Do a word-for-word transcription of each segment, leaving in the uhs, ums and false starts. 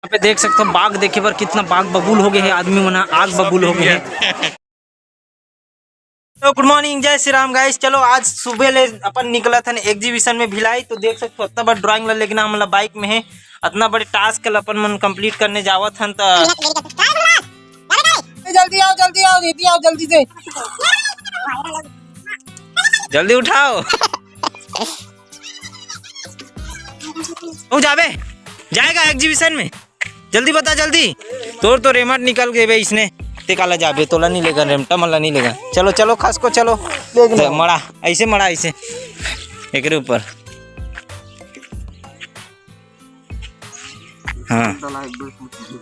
यहाँ पे देख सकते हो, बाग देखे बर कितना बाग बबूल हो गए हैं, आदमी मन ह आग बबूल हो गए हैं। तो गुड मॉर्निंग, जय श्री राम गाइस। चलो, आज सुबह ले अपन निकलत हन एग्जीबिशन में भिलाई। तो देख सकते हो, इतना बड़ा ड्राइंग ला लेके ना हमला बाइक में है, इतना बड़े टास्क ला अपन मन कंप्लीट करने जावत हन। तो जल्दी आओ, जल्दी आओ, दीदी आओ, जल्दी से। जल्दी उठाओ। तू जाबे, जाएगा एग्जीबिशन में, जल्दी बता, जल्दी। तोर तो रेमट निकल गए बे इसने। ते काला जाबे, तोला नहीं लेगा, रेमटा मला नहीं लेगा। चलो, चलो, खस को चलो। देख लो। मड़ा, ऐसे मड़ा, ऐसे एकरे ऊपर। हाँ,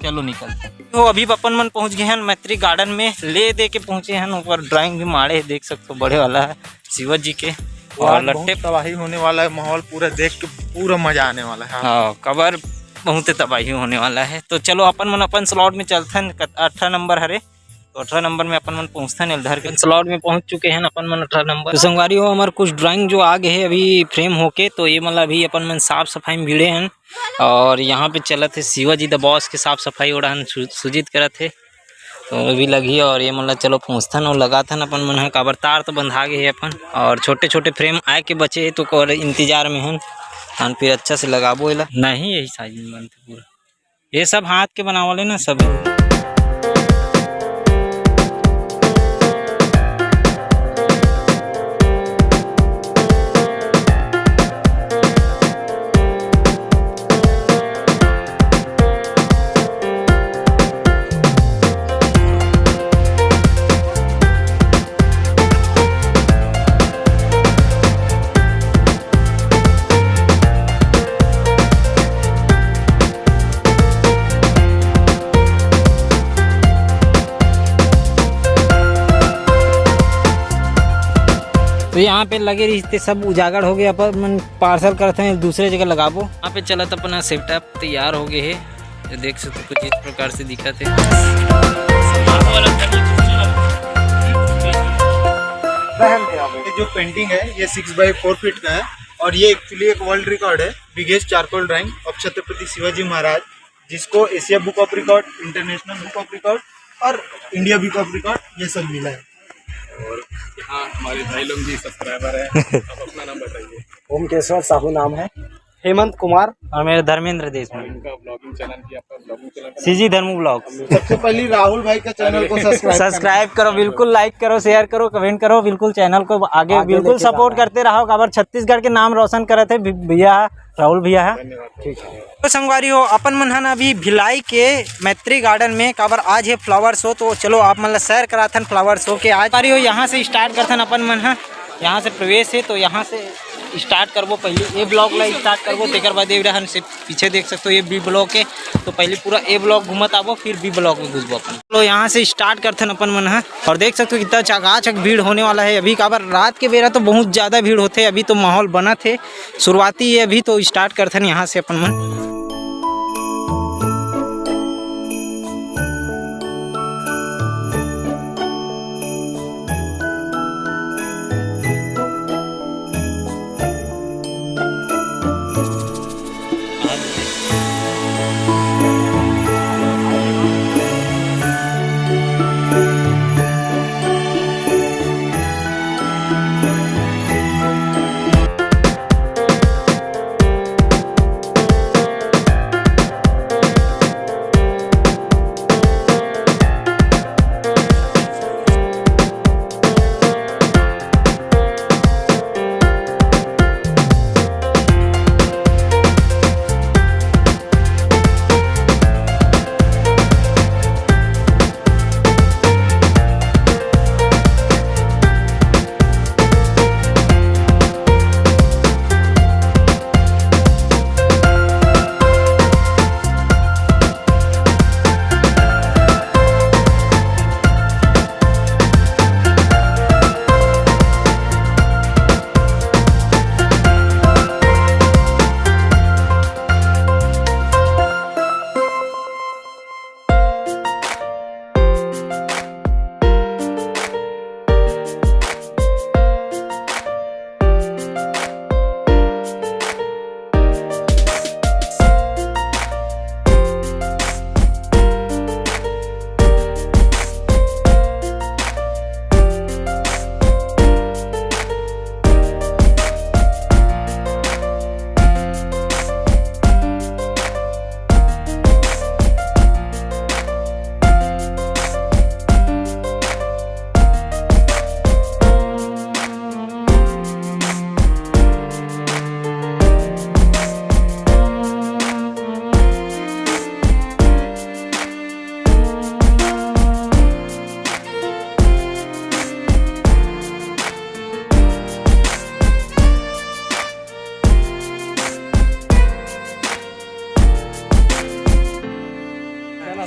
चलो निकल। तो अभी अपन मन पहुंच गए हैं मैत्री गार्डन में, ले दे के पहुंचे हैं। ऊपर ड्राइंग भी माड़े है, देख सकते हो, बड़े वाला है शिवा जी के। और आज बहुत लट्टे तबाही होने वाला है, माहौल पूरा देख के पूरा मजा आने वाला है। हाँ, काबर बहुत तबाही होने वाला है। तो चलो अपन मन अपन स्लॉट में चलथन, कत-, अठारह नंबर हरे। तो अठारह नंबर में अपन मन पहुंचथन, एल धर के स्लॉट में पहुंच चुके हैं अपन मन अठारह नंबर। तो संगवारी हो, हमारे कुछ ड्राइंग जो आ गए हैं अभी फ्रेम होके, तो ये मतलब अभी अपन मन साफ सफाई में भिड़े हैं। और यहाँ पे चलत है शिवा जी द बॉस के साफ सफाई, ओढ़न सु-, सुजीत करत है। तो अभी लगी और ये मतलब चलो पहुँचथन और लगाथन अपन मन ह, काबर तार तो बंधा गे हे अपन। और छोटे छोटे फ्रेम आए के बचे हे तो ओकर इंतजार में हन। हम फिर अच्छा से लगाबो एला। नहीं, यही साइज में बनथे पूरा। ये सब हाथ के बनावल है ना सब। तो यहाँ पे लगे रहिस ते सब उजागर हो गए, अपन मन पार्सल करत हैं, दूसरे जगह लगाबो। यहाँ पे चलत अपना सेटअप तैयार हो गए है, ये देख सकते हो कुछ इस प्रकार से दिखत है। ये जो पेंटिंग है, ये सिक्स बाई फोर फीट का है और ये एक्चुअली एक वर्ल्ड रिकॉर्ड है, biggest charcoal drying of Chhatrapati Shivaji Maharaj, जिसको Asia book of record, international book of record और इंडिया बुक ऑफ रिकॉर्ड ये सब मिला है। और यहाँ हमारे भाई लोग भी सब्सक्राइबर हैं, आप अपना नाम बताइए। ओमकेश्वर साहू नाम है। हेमंत कुमार। और मेरा धर्मेंद्र देशमुख। इनका ब्लॉगिंग चैनल भी, आपका ब्लॉगिंग चैनल का सीजी धर्मू ब्लॉग्स। सबसे पहले राहुल भाई का चैनल को सब्सक्राइब सब्सक्राइब करो, बिल्कुल लाइक करो, शेयर करो, कमेंट करो, बिल्कुल चैनल को आगे आगे बिल्कुल लेके सपोर्ट जाना है। करते रहो, काबर छत्तीसगढ़ के नाम रोशन करत है भि-, भैया, राहुल भैया है। धन्यवाद। ठीक है। तो संगवारी हो, अपन मन ह ना अभी भिलाई के मैत्री गार्डन में, काबर आज है फ्लावर शो, तो चलो आप मन ला सैर कराथन फ्लावर शो के। आज संगवारी हो, यहाँ से स्टार्ट करथन अपन मन ह, यहाँ से प्रवेश है, तो यहाँ से स्टार्ट करबो, पहले ए ब्लॉक ला स्टार्ट करबो, तेकर बाद ए रहन से पीछे देख सकते हो ये बी ब्लॉक है, तो पहले पूरा ए ब्लॉक घूमत आबो, फिर बी ब्लॉक में घुसबो अपन। तो यहाँ से स्टार्ट करथन अपन मन ह। और देख सकते हो कितना चकाचक भीड़ होने वाला है अभी, काबर रात के बेरा तो बहुत ज्यादा भीड़ होथे, अभी तो माहौल बनत हे, शुरुआती ये अभी तो स्टार्ट करथन यहाँ से अपन मन।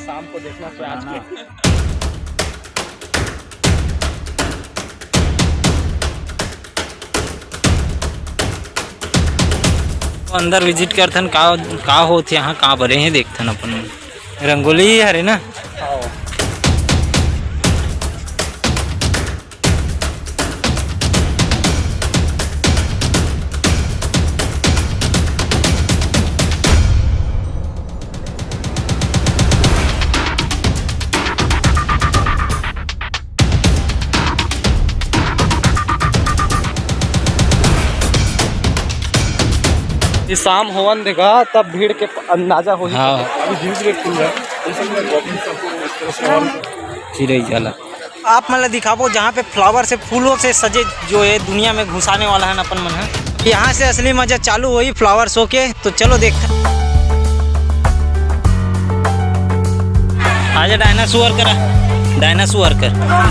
शाम को देखना कि आज के अंदर विजिट करथन, का, का होत हे यहाँ, का बने हे, देखथन अपन। रंगोली हरे ना। ये शाम होवन देगा, तब भीड़ के अंदाजा होही। हाँ। अभी भीड़ के फुल है। चिरई जाला। आप मन ला दिखाबो, जहाँ पे फ्लावर से, फूलों से सजे जो है दुनिया में घुसाने वाला है अपन मन है। यहाँ से असली मजा चालू होही फ्लावर शो के, तो चलो देखते हैं। आजा डायनासोर करा, डायनासोर कर।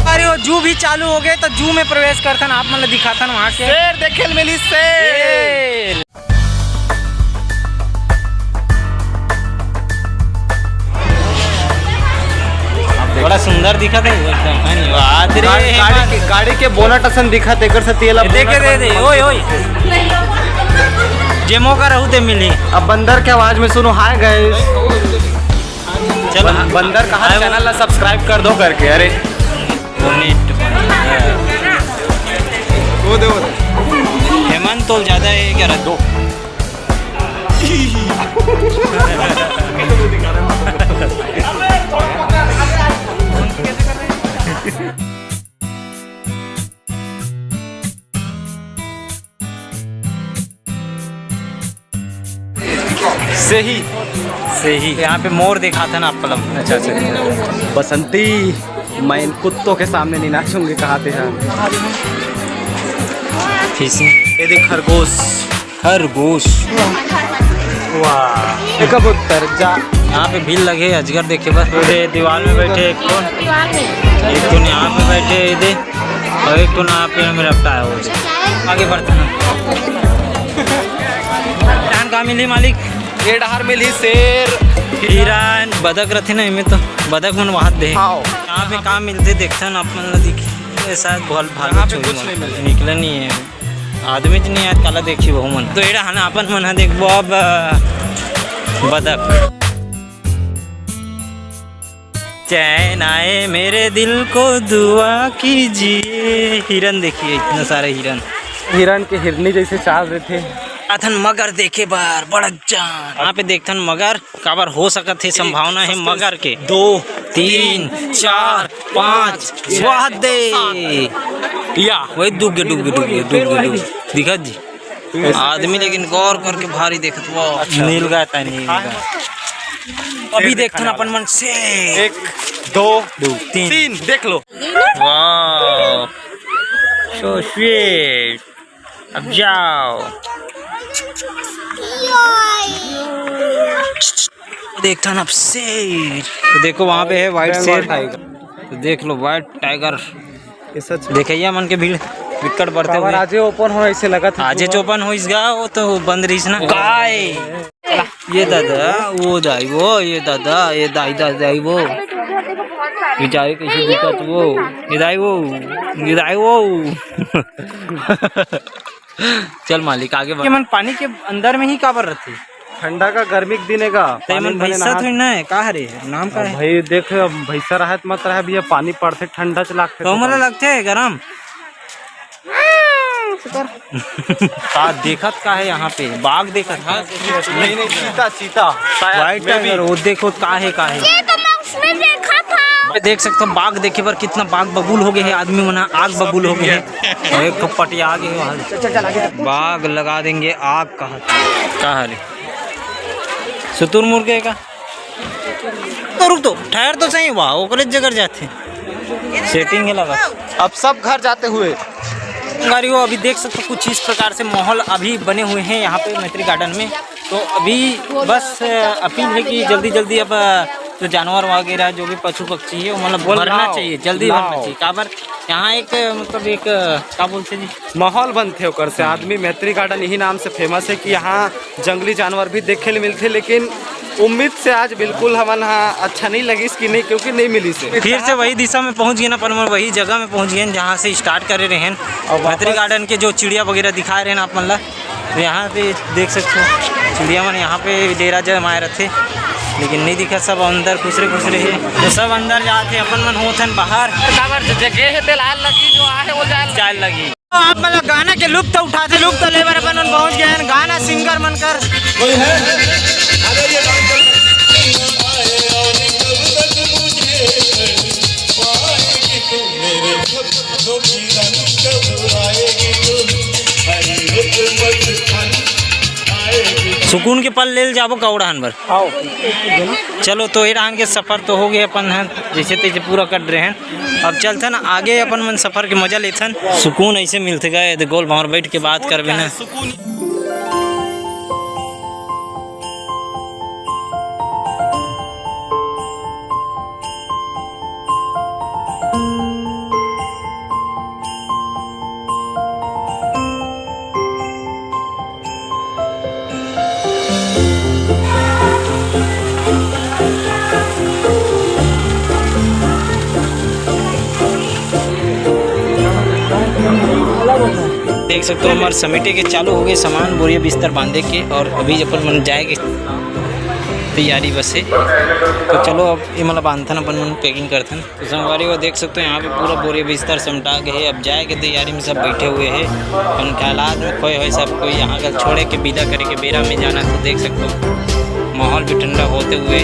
अरे वो जू भी चालू हो गए, तो जू में प्रवेश करथन, आप मन ला दिखाथन वहाँ के। शेर देखे ल मिली, शेर। बड़ा सुंदर दिखत हे एकदम, है नी? वाह रे, गाड़ी, गाड़ी के, गाड़ी के बोनट असन दिखत, एकर से तेल अब देखे दे दे, ओए ओए, जेमो का रहू ते मिली। अब बंदर के आवाज में सुनो, हाय गाइस। चल, बं-, बंदर कहा हाय, चैनल ला सब्सक्राइब कर दो करके। अरे बोनेट बंदर। वो दे, वो दे। हेमंत तो ज्यादा है क्या? दो। से ही, से ही। यहाँ पे मोर दिखाथन आप पलम। अच्छा, अच्छा। बसंती, मैं इन कुत्तों के सामने नहीं नाचूंगी, कहा थे हम। फिशिंग। ये देख खरगोश। खरगोश। वाह। एक कबूतर जा। यहाँ पे भीड़ लगे, अजगर देखे बस। पूरे दीवार में बैठे एक ठो। एक ठो यहाँ पे बैठे, ये दे। और एक ठो ना पेड़ में लपटा है वो। आगे बढ़ते हैं। धान का मिली मालिक? ये डहार मिली शेर। हिरन, बदक रथे ना, एमे तो बदक मन वहात दे। हाँ। यहाँ पे काम मिलते देखते ना, आप मन ला दिखे। ये शायद भल भालू यहाँ पे छोरी कुछ मन नहीं मिलता। निकले नहीं है। आदमी तो नहीं आए, काला देखी बहू मन। तो एड़ा हन अपन मन ह देखबो अब, अ, बदक। चैन आए मेरे दिल को दुआ कीजिए। हिरन देखिए, इतना सारे हिरन। हिरन के हिरनी जैसे चाल रहे थे। अथन मगर देखे बर बड़ जान। यहाँ पे देखथन मगर, काबर हो सकत हे, संभावना हे मगर के। दो, तीन, चार, पाँच, वाह दे। या। वही डूब गे, डूब गे, डूब गे, डूब गे, डूब गे। दिखत जी। आदमी लेकिन गौर करके भारी देखत, वाह। नील गाय ता, नील गाय। अभी देखथन अपन मन से। एक, दो, दो, तीन। तीन, देख लो। वाह। So sweet। अब जाओ। देखथन अब शेर। तो देखो, वहाँ पे है white शेर। तो देख लो, white tiger। ये सच। देखइया मन के भीड़ बिक्कट बढ़ते हुए। आजे open हो, ऐसे लगत हे आजे पूरा। Open होइस गा, वो तो बंद रहिस ना। काय? ये दादा, वो दाई, वो, ये दादा, ये दाई, दाई, दाई, वो। बेचारे कैसे दिखत वो। ये दाई वो, ये दाई वो। चल मालिक, आगे बढ़। ये मन पानी के अंदर में ही काबर रथे? ठंडा का, गर्मी के दिन हे गा, ते पानी मन में भैंसा नहा- थोड़ी ना है, का हरे? नाम का है? भाई देख, अब भैंसा रहे त मत रहे भैया, पानी पड़थे ठंडा च लागथे। तो हमला लगथे गरम। का देखत का है यहाँ पे? बाघ देखत का? नहीं, नहीं, चीता, चीता। शायद, white maybe। Tiger, वो देखो का है, का है? ये तो मैं उसमें देखा था। देख सकते हो, बाघ देखे बर कितना बाघ बबूल हो गए हैं, आदमी मन आग बबूल हो गए हैं। और एक ठो पटिया आगे है वहाँ। बाघ लगा देंगे आग कहा। का हरे? शुतुरमुर्ग हे का? तो रुक तो, ठहर तो सही, वाह, ओकरे जगह जाथे। Setting हे लगा। अब सब घर जाते हुए। गाड़ी हो, अभी देख सकते हो कुछ इस प्रकार से माहौल अभी बने हुए हैं यहाँ पे मैत्री गार्डन में। तो अभी बस, अ, अपील है कि जल्दी जल्दी अब, अ, तो जानवर वगैरह जो भी पशु पक्षी है, वो मतलब भरना चाहिए, जल्दी भरना चाहिए। काबर यहाँ एक, मतलब एक, का बोलते जी, माहौल बनथे ओकर से। आदमी, मैत्री गार्डन यही नाम से फेमस है कि यहाँ जंगली जानवर भी देखे ले मिलथे, लेकिन उम्मीद से आज बिल्कुल हमन हा अच्छा नहीं लगिस कि नहीं, क्योंकि नहीं मिलिस हे। फिर से वही दिशा में पहुँच गेन अपन मन, वही जगह में पहुँच गेन जहाँ से स्टार्ट करे रहेन। और मैत्री वापस गार्डन के जो चिड़िया वगैरह दिखाए रहेन आप मन ला, तो यहाँ पे देख सकते हो चिड़िया मन यहाँ पे डेरा जमाए रथे, लेकिन नहीं दिखा, सब अंदर खुसरे खुसरे हे। तो सब अंदर जाथे, अपन मन होथन बाहर। काबर जगह हे ते लाल लगी, जो आहे वो जाए जाए लगी। आप मतलब गाना के लुत्फ उठाथे, लुत्फ ले बर अपन मन पहुँच गए हैं गाना सिंगर मन कर। कोई है? आ जाइए, डांस कर। सुकून के पल ले जाबो कौड़ाहन बर। आओ। चलो, तो ये रहन के सफर तो हो गए अपन हन, जैसे तैसे पूरा कर रहे हैं। अब चलथन आगे, अपन मन सफर के मजा लेथन। सुकून ऐसे मिलथे गा, ये गोल भावर बैठ के बात करबे ना। देख सकते हो, हमारे समेटे के चालू हो गए सामान, बोरिया बिस्तर बांधे के, और अभी अपन मन जाए के तैयारी बस है। तो चलो, अब ये मतलब बांधथन, अपन मन पैकिंग करथन। तो संगवारी हो, देख सकते हो, यहाँ पे पूरा बोरिया बिस्तर समटा के है। अब जाए के तैयारी में सब बैठे हुए हैं, अपन के हालात में खोए हुए सब कोई यहाँ का छोड़े के विदा करे के बेरा में जाना। तो देख सकते हो, माहौल भी ठंडा होते हुए